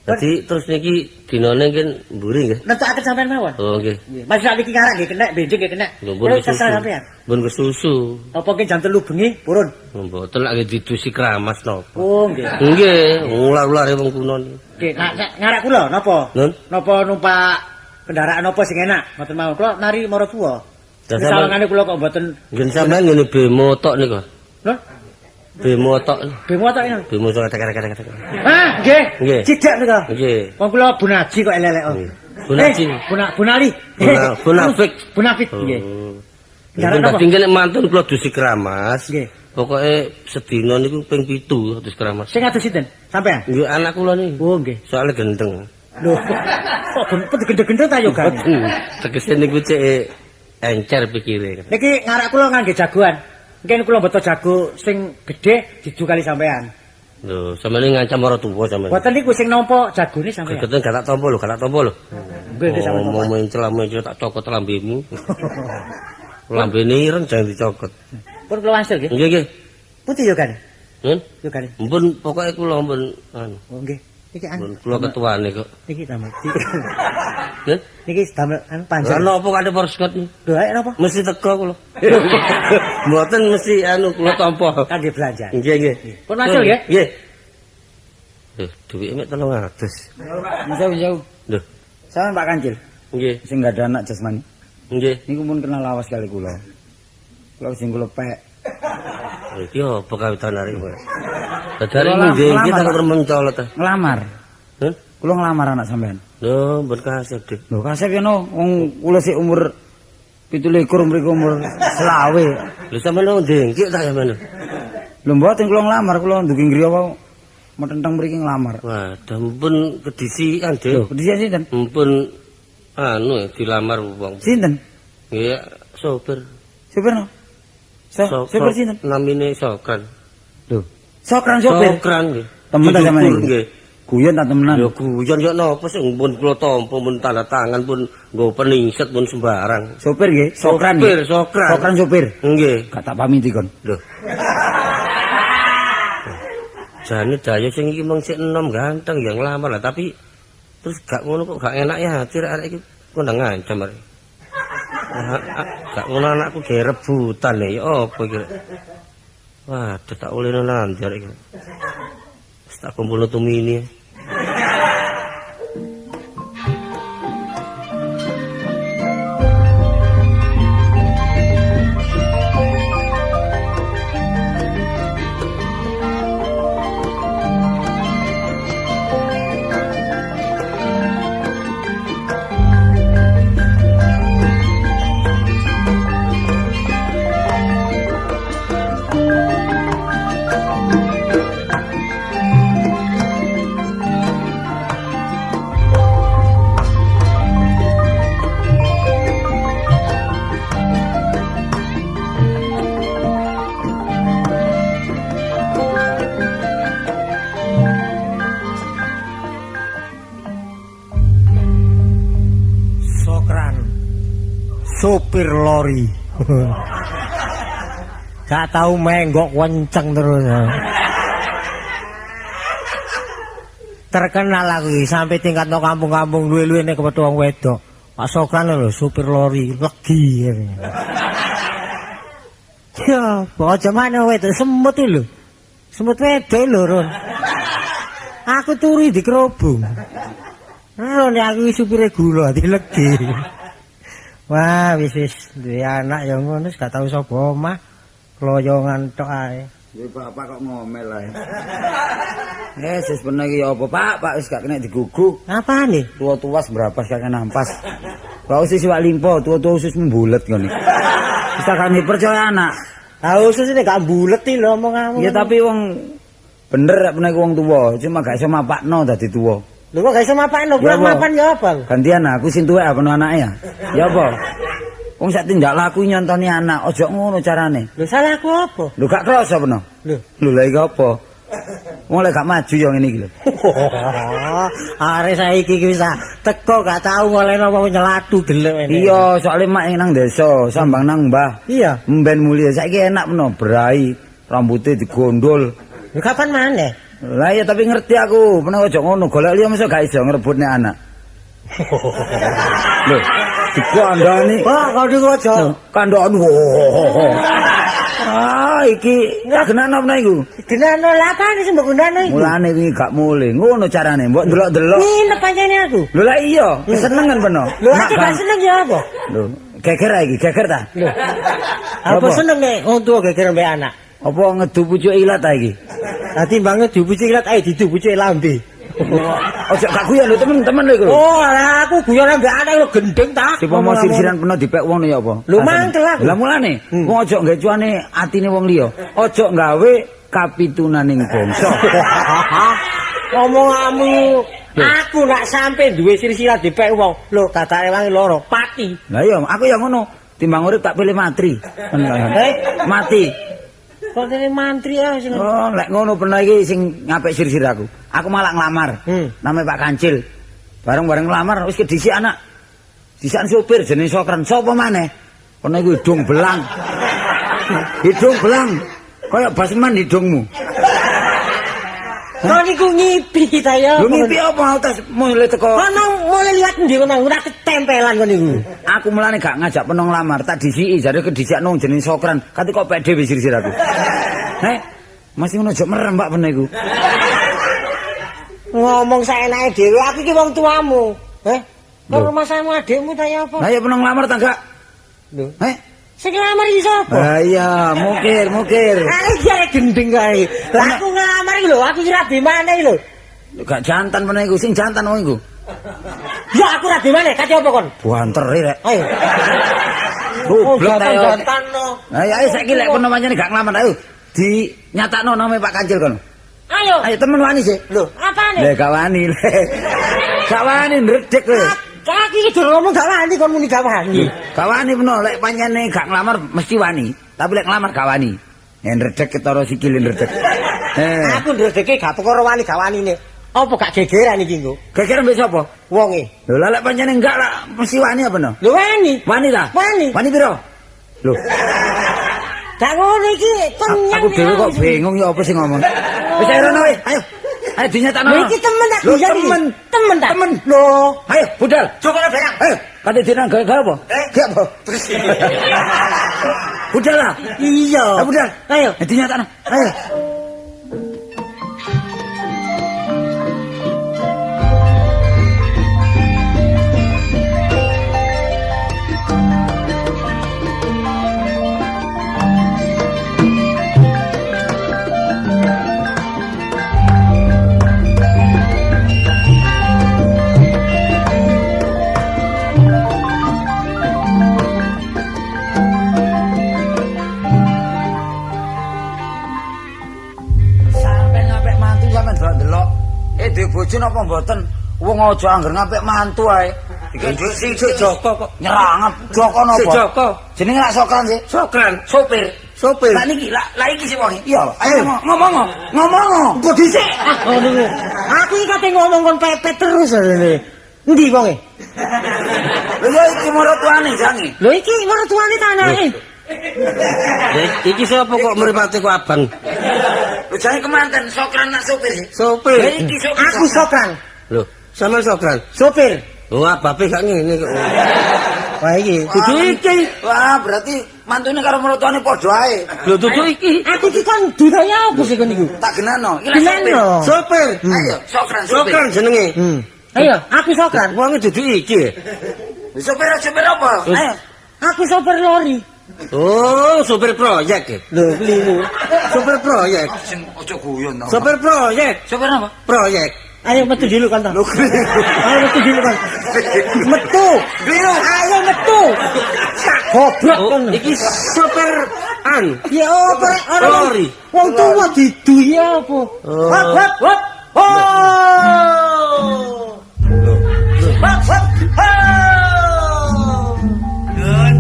Dadi terus niki dinane nggih mburi nggih. Nentokaken sampean mawon. Oh, nggih. Mas sak niki ngarak nggih kenek, benjing nggih kenek. Lho, kesal sampean. Mbun kesusu. Apa nggih jam 3 bengi purun? Mboten lak nggih didusi kramas napa. Oh, nggih. Nggih, ular-ulare wong kuno niku. Nggih, ngarak kula napa? Napa numpak kendaraan napa sing enak? Ngoten mawon. Kula nari maratuwa. Sawangane kula kok mboten. Nggih sampean ngene bemo tok niku. Lho? Bemo tok. Bemo tok ini. Bemo tok tek. Ah, nggih. Cidek niku. Nggih. Wong kula Bunaji kok elek-elek. Bunaji. Bunali. Bunafik. Bunafik nggih. Dadi nek mantun kula dusi kramas. Nggih. Pokoke sedina niku ping 7 adus kramas. Sing adus sinten? Sampean? Nggih, anak kula niku. Oh, nggih. Soale gendeng. Lho. Kok gendeng-gendeng ta yo kan? Tegese niku cek encer pikire. Niki ngarak kula ngangge jagoan. Mungkin kula mbeto jago sing gedhe didu kali sampean. Lho, sampeyan ngancam ora tuwa sampeyan. Mboten niku sing nampa jagone sampean. Gegeten gak tak tampa lho, gak tak tampa lho. Nggih, nggih sampean tampa. Ngomong mencela-mencela tak cokot lambemu. Lambene ireng jangan dicokot. Pun kula wangsul nggih. Nggih, nggih. Putih yo kan? Nggih. Yo kan. Mpun pokoke kula mpun anu. Oh nggih. Niki anu. Kula ketuane kok. Niki damel. Nggih. Niki damel anu panjang. Lah napa kate porskot niku? Lho, ayo napa? Mesti teko kula. Mboten mesti anu kula tampa. Kangge belanja. Nggih, nggih. Pun wangsul nggih? Nggih. Lho, duwike mek 300. Jauh-jauh. Lho, sampean Pak Kancil. Nggih. Sing gak ada anak jasmani. Nggih. Niku pun kenal lawas kali kula. Kula sing kula pek. Iki apa kawitan arek kowe? Dadare nggih iki tak mencolot ta. Nglamar. Heh? Kula nglamar anak sampean. Lho, mbon kasep, Dik. Lho, kasep ya no, wong kula sik umur 27 mriku umur 25. Lho sampean nang ndengkik ta sampean? Lho mboten kula nglamar, kula ndugi griya wae metenteng mriki nglamar. Waduh, mpun kedisikan, Dik. Lho, kedisikan sinten? Mpun anu dilamar wong. Sinten? Nggih, sopir. Sopir no? Sopir sinten? Namine Sokran. Lho, Sokran sopir. Sokran nggih. Temen ta sampean nggih. Guyon ta temenan? Ya guyon yo napa sing pun kula tampa pun tanda tangan pun nggo peningset pun sembarang. Sopir nggih, Sokran. Sopir, Sokran. Sokran sopir. Nggih. Gak tak pamiti kon. Lho. Jane dayo sing iki mung sik enom ganteng ya nglamar lah tapi terus gak ngono kok gak enak ya hati arek iki kondang ngancam arek. Gak ngono anakku gawe rebutan ya apa iki. Waduh tak olehno nanti arek iki. Wis tak kumpulno tumini. Sopir lori. Gak tau menggok kenceng terus. Terkenal aku iki sampai tingkat no kampung-kampung luwe-luwe nek kepethuk wong wedok. Pak Sokran lho sopir lori legi. Ya, aja mana wedok semut lho. Semut wedok lho, Ron. Aku turu di kerobong. Ron aku supire gula di legi. Wah, wis wis duwe anak ya ngono gak tau sapa omah. Kloyongan tok ae. Ya bapak kok ngomel ae. Wis bener iki ya apa, Pak? Pak wis gak kena digugu. Apane? Tua-tua berapa gak kena nampas. Lah usus iwak limpo, tua-tua usus mbulet ngene. Wis tak kane percaya anak. Lah usus ini gak mbulet iki lho omonganmu. Ya tapi wong Bener rek menawa wong tuwa, cuma gak iso mapakno dadi tuwa. Lho kok gak iso mapakno, kurang mapan ya apa? Gantian aku sing tuwek apa anake ya? Ya apa? Wong sak tindak laku nyontoni anak, aja ngono carane. Lho salahku apa? Lho gak krasa peno. Lho, lho lha iki apa? Wong lek gak maju ya ngene iki lho. Arek saiki iki wis teko gak tau ngolehno wong nyelatu gelek ngene. Iya, soalé mak nang desa, sambang nang mbah. Iya. Mben mulia saiki enak peno, berai, rambute digondol. Lho kapan maneh? Lah iya tapi ngerti aku, peno aja ngono, golek liya mesti gak iso ngrebutne anak. Lho, dikandani. Wah, kok niku aja. Kandhane. Ah, iki kagenane apa iku? Genano lha apane sing mbok gunakno iku? Mulane wingi gak mulih. Ngono carane, mbok ndelok-ndelok. Nginep pancene aku. Lho lah iya, kesenengan peno. Lho aku gak seneng ya apa? Lho, geger iki, geger ta? Lho. Apa seneng nek wong tuwa geger mbek anak? Apa ngedu pucuk ilat ta iki? Lah timbang ngedu pucuk ilat ae didu pucuk lambe. Ojo gak guyon lho temen-temen lho iku. Oh, lah aku guyon ambek anak lho gendeng ta. Dipomo sirsiran peno dipek wong ya apa? Lho mangkel aku. Lah mulane wong ojo nggawe cuane atine wong liya. Ojo gawe kapitunaning bangsa. Omonganmu aku nak sampe duwe sirsiran dipek wong. Lho katane wangi loro, pati. Lah iya, aku ya ngono. Timbang urip tak pilih matri. Mati. Kok kene mantri ah sing. Oh, lek ngono peno iki sing ngapik sir-sir aku. Aku malah nglamar. Namanya Pak Kancil. Bareng-bareng nglamar wis kedhisik anak. Dhisikan sopir jenenge Sokran. Sapa maneh? Kono iku hidung belang. Hidung belang. Kaya basman hidungmu. Kok niku ngipi ta ya? Lho ngipi apa tas mulai teko. Kono mulai liwat endi kono ora ketempelan kono niku. Aku mulane gak ngajak peno nglamar, tak dhisiki jare kedhisikno wong jenenge Sokran. Kate kok pek dhewe sir-sir aku. Heh. Masih ngono aja merem Pak peno iku. Ngomong saenake dhewe, aku iki wong tuamu. Heh. Kok rumasamu adikmu ta ya apa? Lah ya peno nglamar ta gak? Lho. Heh. Sing nglamar iki sapa? Ah iya, mukir. Ah iya gendeng kae. Lah aku nglamar iki lho, aku iki rabi maneh iki lho. Gak jantan meneh iku, sing jantan wong iku. Ya aku rabi maneh, kate apa kon? Buanter rek. Ayo. Goblok ta yo. Jantan no. Ayo ayo saiki lek kono pancen gak nglamar ayo dinyatakno name Pak Kancil kono. Ayo. Ayo temen wani sih. Lho, apane? Lek gak wani. Gak wani ndredeg kowe. Aku iki durung ngomong gak wani kon muni gak wani. Gak wani peno lek pancene gak nglamar mesti wani, tapi lek nglamar gak wani. Yen ndredeg ketara sikile ndredeg. Aku ndredege gak perkara wani gak wanine. Apa gak gegeran iki engko? Gegeran mbek sapa? Wonge. Lho lah lek pancene enggak lah mesti wani apa no? Lho wani. Wani ta? Wani. Wani piro? Lho. Gak ngono iki kenyang. Aku dhewe kok bingung ya apa sing ngomong. Wis ayo rono wis, ayo. Ayo dinyatakno. Lho iki temen tak Lho temen. Temen ta? Temen. Lho, ayo budal. Joko barang. Ayo, kate dinang gawe apa? Gawe apa? Terus. Budal lah. Iya. Ayo budal. Ayo. Dinyatakno. Ayo. Bojo napa mboten? Wong aja angger ngapik mantu ae. Iki sik Joko kok nyerangap. Joko napa? Sik Joko. Jenenge lak Sokran sih. Sokran, sopir. Sopir. Lah niki lah iki sik wong. Iya, ayo ngomong. Ngomong. Kok dhisik? Oh niku. Aku iki kate ngomong kon pepet terus lho. Endi wonge? Lho ya iki maratuane jange. Lho iki maratuane ta anake? Iki sapa kok mripate kok abang? Lho jane kemanten Sokran nak sopir sih. Sopir. Lah iki sopir. Aku Sokran. Lho, sampean Sokran? Sopir. Oh, ababe gak ngene kok. Wah iki. Dudu iki. Wah, berarti mantune karo mertuane padha ae. Lho dudu iki. Aku iki kon dudane apa sih kon iku? Tak genano. Iki sopir. Sopir. Ayo, Sokran sopir. Sokran jenenge. Ayo, aku Sokran. Wong dudu iki. Sopir sopir apa? Ayo. Aku sopir lori. Oh, sopir proyek. Lho, kliru. Sopir proyek. Sing aja guyon to. Sopir proyek. Sopir apa? Proyek. Ayo metu dulu kan ta. Ayo metu dulu kan. Metu. Kliru. Ayo metu. Sak goblok kon. Iki sopir Anu. Ya apa rek ana Lori. wong tuwa didu ya apa? Oh. Hop hop hop. Oh. Hop hop. Oh. Dun.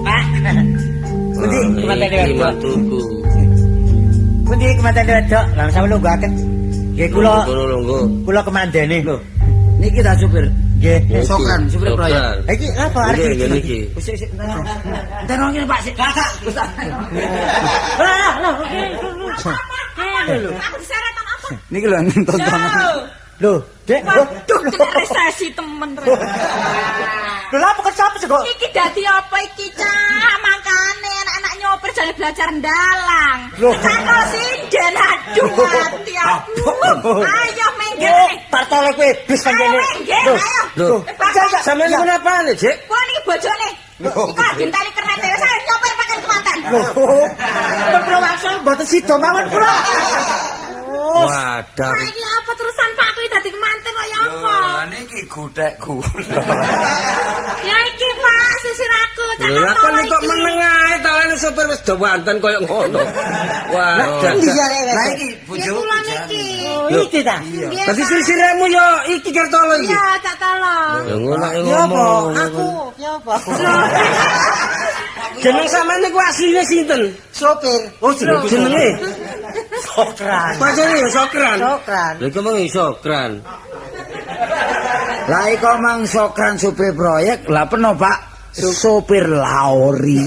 Pak. Pundi kemantene Iki wedok? mantuku. Pundi kemantene wedok? Lah sampe lungguhaken. Nggih kula Kono lungguh. kula kemandene. Lho. Niki ta supir. Nggih. Sokran, supir proyek. Iki apa arep Nggih, nggih niki. Wis sik. Entar nang ngene Pak sik. Kakak. Lah lah oke. Lho. Aku diseret apa? Niki lho tontonan. Lho, Dek. Lho, Waduh, kena resesi temen rek. Lho lha apa sapa sih kok? Iki dadi apa iki, Cak? Mangkane anak-anak nyopir jane belajar ndalang. Loh. Cakol sinden aduh mati aku. Ayo minggir. Oh, partole kowe iblis Ayo panjene. minggir, Lho. ayo. Lho. Bapak, Sampeyan niku napane, Dik? Kula niki bojone. Iku gentani kernet wis ayo nyopir pakai kemanten. Lho. Kula wangsul mboten sida mawon kula. Wadah. Pak iki apa terusan Pak aku dadi kemanten kok ya apa? Niki godhek kula. Ya iki Pak sisir aku. Lho lah kon kok meneng ae ta lan sopir wis do wanten koyo ngono. Wadah. Lah iki Ya bojoku. kula niki. Oh, iki ta. Nggih, Dadi Pak. sisiremu yo iki Kartolo iki. Iya, tak tolong. Ya ngono nek Ya apa? ngomong. Aku ya apa? Jeneng sampean niku asline sinten? Sopir. Oh, jenenge. Sokran. Pancene ya Sokran. Sokran. Lha iku mung Sokran. Lah iku mang sokran supir proyek, lah peno Pak, sopir laori.